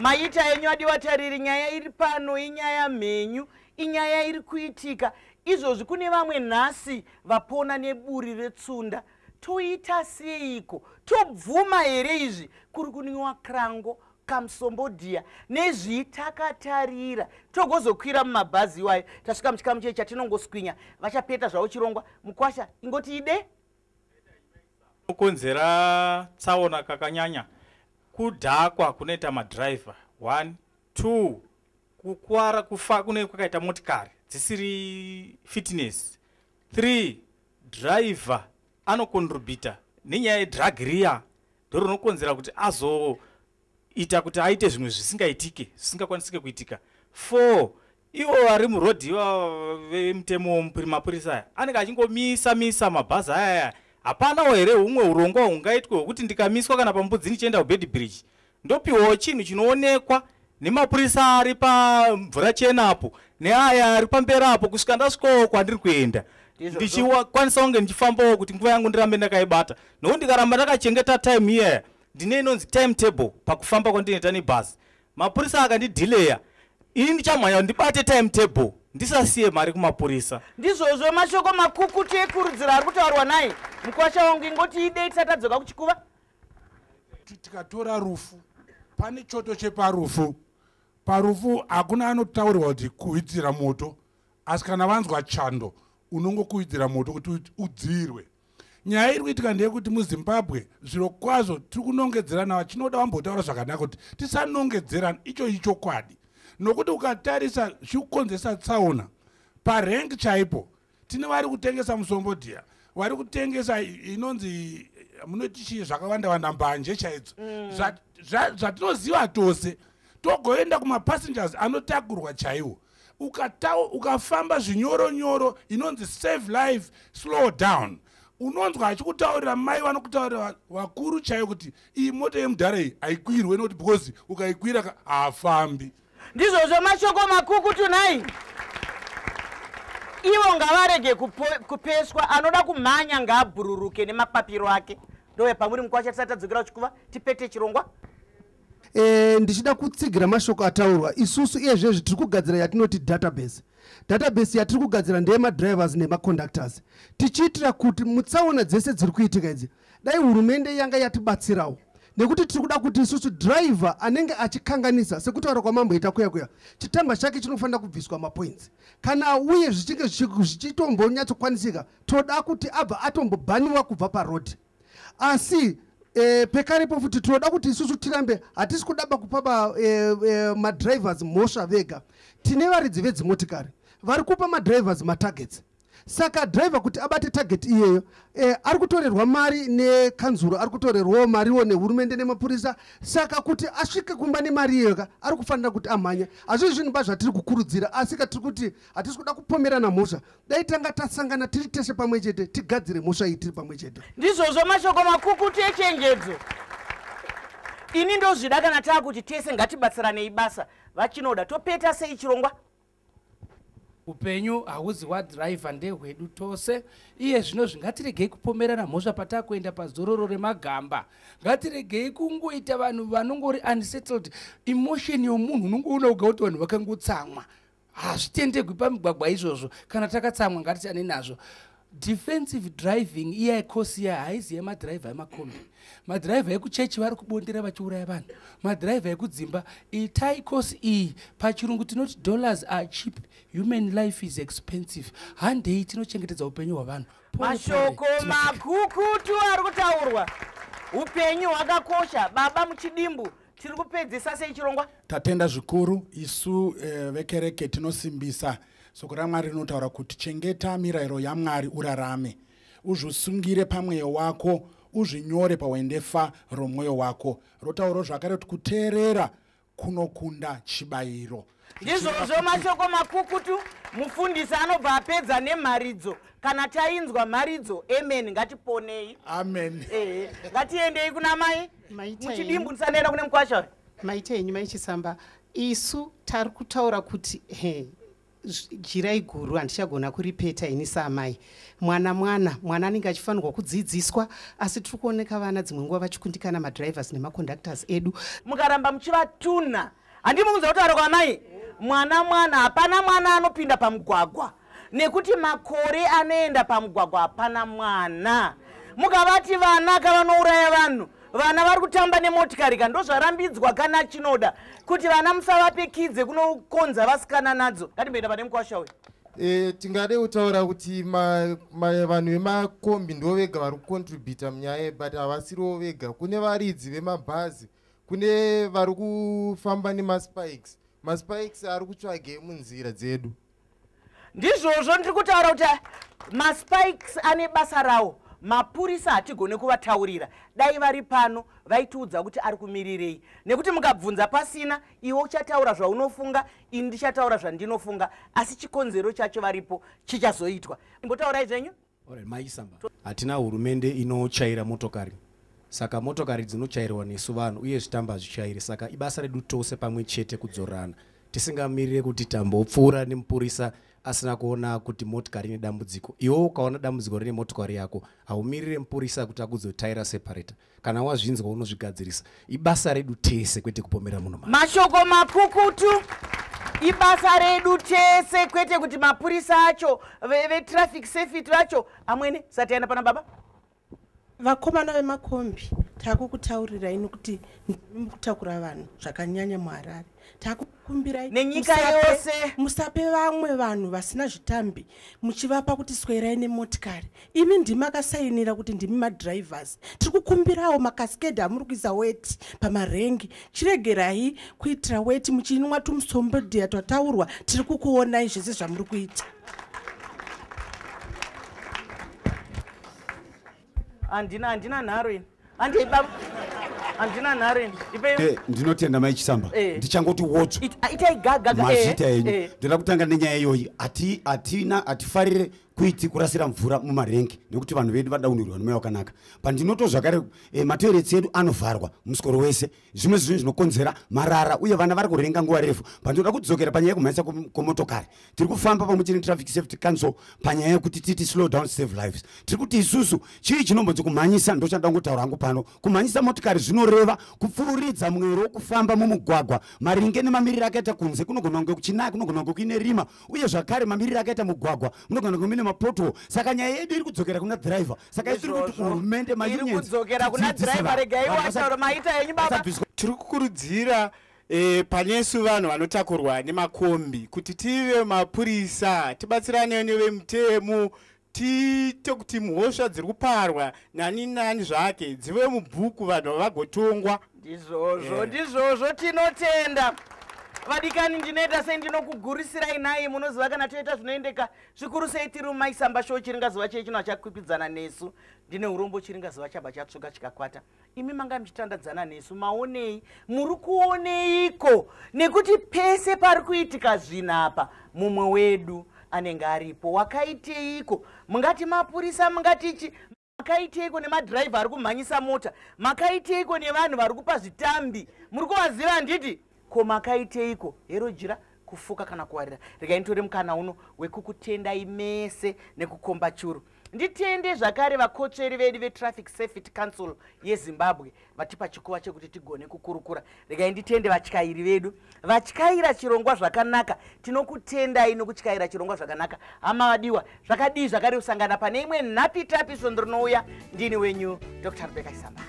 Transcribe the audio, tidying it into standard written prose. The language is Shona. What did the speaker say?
Maita enyu adiwa tariri, nyaya iri pano inyaya mhenyu, inyaya iri kuitika izvozvi. Kune vamwe nhasi vapona neburi retsunda. Toita seiko? Tobvuma here izvi? Kuri kunwiwa krango, kamusombodhiya nezvitakatarira, togozokwira mumabhazi iwayo. Tasvika muchikamu chei chatinongoswinya, vachapeta zvavo chirongwa. Mukwasha, ingoti ide. Kukonzera tsaona kakanyanya kudhakwa kunoita madhiraivha, one, two, kukwara, kufa kunenge kwakaita motikari dzisiri fitness, three, dhiraivha anocontributa nenyaya yedrug riya, ndo rinokonzera kuti azoita kuti aite zvimwe zvisingaitike, zvisingakwanisike kuitika, four, ivo vari murodhi ivava vemutemo, mapurisa aya anenge achingomisa misa mabhazi ayaya. Hapanawo here humwe urongwa hungaitwe hwekuti ndikamiswa kana pambudzi ndichienda kuBeitbridge, ndopiwawo chinhu chinoonekwa nemapurisa ari pamvura chena apo neaya ari pamberi apo, kusvika ndasvikawo kwandiri kuenda, ndichikwanisa kunge ndichifambawo, kuti nguva yangu ndirambe ndakaibata? Nokuti ndikaramba ndakachengeta time iyaya, ndine inonzi time table pakufamba kwandinoita nebhasi, mapurisa akandidhileya, ini ndichamhanya kuti ndibate time table, ndisasiye mari kumapurisa. Ndizvozvo, mashoko makukutu ekurudziro ari kutaurwa naye mukwasha wangu. Ingoti idei tisati tadzoka kuchikuva. Tikatora rufu, pane choto cheparufu. Parufu hakuna anotaurirwa kuti kuwedzera moto, asi kana vanzwa chando, unongokuwidzira moto kuti udzirwe. Nyaya iri kuitika ndeyekuti muZimbabwe, zviro kwazvo tiri kunongedzerana. Vachinoda vambotaura zvakanaka kuti tisanongedzerana, icho ichokwadi, nokuti ukatarisa zvikukonzesa tsaona parank chaipo, tine vari kutengesa musombodhiya, vari kutengesa inonzi munoti chii, zvakawanda wanda, mbanje chaidzo. Zvatinoziva tose, togoenda kumapassengers anotakurwa chaiwo. Ukafamba zvinyoronyoro, inonzi save life, slow down, unonzwa achikutaurira, mai vanokutaurira, vakuru chaivo, kuti iyi mota yemudhara iyi haikwirwe, nokuti because ukaikwira haafambi. Ndizvozvo, mashoko makukutu nai. Ivo ngavarege kupeswa, anoda kumhanya ngaabhururuke nemapapiro ake. Ndouya pamuri mukwasha, tisati tadzokera kuchikuva, tipete chirongwa. Ndichida kutsigira mashoko ataurwa. Isusu iyezvezvi tiri kugadzira yatinoti database. Database yatiri kugadzira ndeyemadrivers nemaconductors, tichiitira kuti mutsaona dzese dziri kuitika idzi, dai hurumende yanga yatibatsirawo, nekuti tiri kuda kuti isusu driver anenge achikanganisa, sekutaura kwamamboita kuya kuya, chitamba chake chinofanira kubviswa mapoints kana uye zvichinge zvichitombonyatsokwanisika, toda kuti abva atombobhaniwa kubva parodhi. Asi pekarepo futi tinoda kuti isusu tirambe, hatisi kudaba kupa madrivers mhosva vega. Tine varidzi vedzimotikari vari kupa madrivers matargets. Saka driver kuti abate target iyeyo, ari kutorerwa mari nekanzuro, ari kutorerwawo mariwo nehurumende nemapurisa. Saka kuti asvike kumba nemari iyoyo ka, ari kufanira kuti amhanya. Hazvisi zvinhu ba zvatiri kukurudzira, asi katiri kuti hatisi kuda kupomerana mhosva. Dai tanga tasangana tiri tese pamwe chete, tigadzire mhosva iyi tiri pamwe chete. Ndizvozvo, mashoko makukutu echenjedzo. Ini ndozvida kana taakuti tese ngatibatsiranei basa. Vachinoda, topeta sei chirongwa? Upenyu hauzi hwadhiraivha, ndehwedu tose. Iye zvino zvingatiregei kupomerana mhosva patakuenda pazororo remagamba. Ngatiregei kungoita vanhu vanongori unsettled. Emotion yomunhu unongoona uga kuti vanhu vakangotsamwa, hazvitendegwi pamigwagwa izvozvo. Kana takatsamwa, ngatisiyane nazvo. Defensive driving iya, kosi iya, haizi yemadhiraivha emakombi. Madhiraivha ekuchechi vari kubondera vachiuraya vanhu, madhiraivha ekudzimba. Itai kosi iyi. Pachirungu tinoti dollars are cheap, human life is expensive. Handei tinochengetedza upenyu hwavanhu. Pole pole, Mashoko tinosvika. makukutu ari kutaurwa. Upenyu hwakakosha. Baba, muchidimbu, tiri kupedzisa sei chirongwa? Tatenda zvikuru. Isu vekereke tinosimbisa soko raMwari rinotaura kuti chengeta mirayiro yaMwari urarame, uzvisungire pamweyo wako, uzvinyore pawendefa romwoyo wako. Rotaurawo zvakare kuti kuteerera kunokunda chibayiro. Ndizvozvo, mashoko makukutu. Mufundisi anobva apedza nemharidzo. Kana tainzwa mharidzo, amen, ngatiponei. Amen. Ehe, ngatiendei kuna mai. Maita Muchidimbu, ndisandaenda kune mukwasha. Maita henyu, maichisamba. Isu tari kutaura kuti he Jirai guru handichagona kuripeta ini saamai. Mwana mwana mwana anenge achifanirwa kudzidziswa, asi tiri kuoneka vana dzimwe nguva vachikundikana, madrivers nemaconductors edu. Mukaramba muchivatuna, handimukunza kutaura kwamai, mwana mwana hapana mwana anopinda pamugwagwa, nekuti makore anoenda pamugwagwa hapana mwana. Mukavati vana kavanouraya vanhu, vana vari kutamba nemotikari ka, ndozvarambidzwa kana chinoda kuti vana musavapekidze kunokonza vasikana nadzo. Ngatimboenda pane mukwasha uyu. Tingade kutaura kuti vanhu vemakombi ndo vega vari kucontributa munyaya, but havasiriwo vega. Kune varidzi vemabhazi, kune vari kufamba nemaspikes. Maspikes ari kutsvage munzira dzedu. Ndizvozvo ndiri kutaura kuti maspikes ane basa rawo. Mapurisa hatigone kuvataurira, dai vari pano vaitiudza kuti ari kumirirei, nekuti mukabvunza pasina, iwe uchataura zvaunofunga, ini ndichataura zvandinofunga, asi chikonzero chacho varipo chichazoitwa. Imbotaurai zvenyu. Maisamba, hatina hurumende inochaira motokari, saka motokari dzinochairwa nesu vanhu, uye zvitamba hazvichairi. Saka ibasa redu tose pamwe chete kudzorana, tisingamirire kuti tambopfuura nemupurisa asina kuona kuti motikari ine dambudziko. Iwe ukaona dambudziko rine motokari yako, haumirire mupurisa kuti akuzotaira separator. Kana wazvinzwa unozvigadzirisa. Ibasa redu tese, kwete kupomera munhu. Mashoko makukutu. Ibasa redu tese, kwete kuti mapurisa acho vetraffic safety vacho amwene. Satiana pana baba. Vakomana vemakombi, takukutaurirai nokuti ndimi kutakura vanhu zvakanyanya muHarare. Takukumbirai nenyika yose, musape vamwe vanhu vasina zvitambi muchivapa kuti swerai nemotikari. Imi ndimi makasainira kuti ndimi madrivers. Tiri kukumbirawo makaskedi amuri kuisa weti pamarengi, chiregerai kuitira weti muchinwa tumusombodhiya twataurwa. Tiri kukuonai zvese zvamuri kuita. Handina nharo ini. Handei baba. Handina nharo ini. Ndinotenda Mai Chisamba. Ndichangoti wodzo. Itai gaga. Mazvita enyu. Ndoda kutanga nenyaya iyoyi. Hatina hatifarire kuiti kurasira mvura mumarengi, nekuti vanhu vedu vada kunhuhwirwa nemweya wakanaka. Pandinoto zvakare matoiletsi edu anovharwa musikoro wese, zvimwe zvinhu zvinokonzera marara, uye vana vari kurenga nguva refu. Pandinoda kudzokera panyaya yekumhanyisa kwemotokari, tiri kufamba pamwe chete neTraffic Safety Council panyaya yekuti titi slow down save lives. Tiri kuti isusu chii chinombonzi kumhanyisa, ndochanda kungotaura hangu pano. Kumhanyisa motokari zvinoreva kupfuuridza mwero wokufamba mumugwagwa maringe nemamiriro akaita kunze. Kunogona kunge kuchinaya, kunogona kunge kuine rima, uye zvakare mamiriro akaita mugwagwa munogona kunge mune mapoto. Saka nyaya yedu iri kudzokera kuna driver. Saka tiri kuti hurumende iri kudzokera kuna driver. Regai wataura maita yenyu baba. Tiri kukurudzira panesu vanhu vanotakurwa nemakombi kuti tive mapurisa, tibatsirane nevemutemo, tiite kuti mhosva dziri kuparwa nani nani zvake dzive mubhuku, vanhu vagotongwa. Ndizvozvo, ndizvozvo, tinotenda. Vadikani, ndinoita sei, ndinokugurisirai nai. Munoziva kana toita zvinoendeka zvikuru sei tiri muMaisamba Show. Chiringazuva chei chino achakwikwidzana nesu, ndine urombo chiringazuva chabva chatsvuka chikakwata. Imi manga muchitandadzana nesu, maonei, muri kuoneiko? Nekuti pese pari kuitika zvinapa mumwe wedu anenge aripo. Wakaiteiko? Mungati mapurisa, mungati chi, makaiteiko nemadhiraivha ari kumhanyisa mota? Makaiteiko nevanhu vari kupa zvitambi? Muri kuvaziva handiti? Ko makaiteiko? Hero jira kufuka kana kuwarira. Regai nditore mukana uno wekukutendai mese nekukomba churu. Nditende zvakare vakotsveri vedu veTraffic Safety Council yeZimbabwe vatipa chikuva chekuti tigone kukurukura. Regai nditende vatyairi vedu vatyaira chirongwa zvakanaka. Tinokutendai nokutyaira chirongwa zvakanaka. Hama vadiwa, zvakadii zvakare kusangana pane imwe nhapitapi svondo rinouya. Ndini wenyu Dr. Rebecca Isamba.